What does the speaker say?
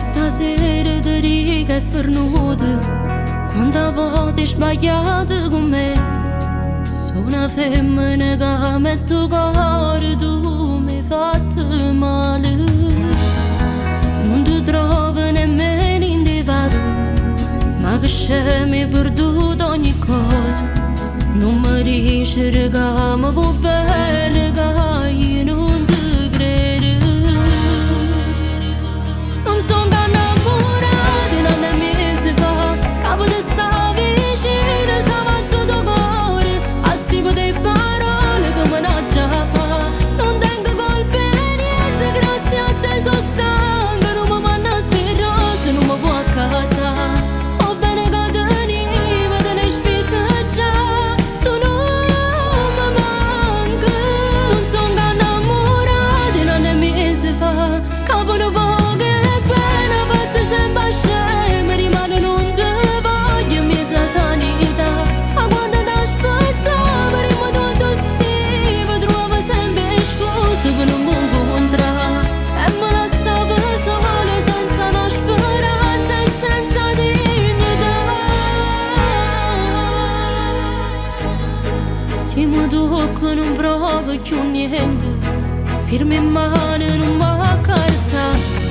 Stasera ti dico è fernuta. Quanta vote hai sbagliato con me. Sono una femmina che metto cuore, tu mi hai fatto male. Non ti trovo nemmeno in te vas, ma che scemo hai perduto ogni cosa. Non mi dicere che mi vuoi bene, che io non ti credo. Non sono innamorata, non è mese fa, capo di sta vicino, sa fatto cuore, a sti dei parole che me ne già fa. Non tengo colpe niente, grazie a te sono stanca, non mi manda ste rose, non mi può accattare. Oh bene che teniva, te ne spesa già, tu non mi manca. Non sono innamorata, non è mese fa, capo no poco e bene, fatta sempre scema, rimane non te voglio, mi sa sanità. Ma quando ti aspettavo, rimane tutto stiva, trovo sempre scuse per non mi incontrare. E me lasciavo sola senza una speranza e senza dignità. Se mi tocco non provo più niente, firme in mano non mi accarezza.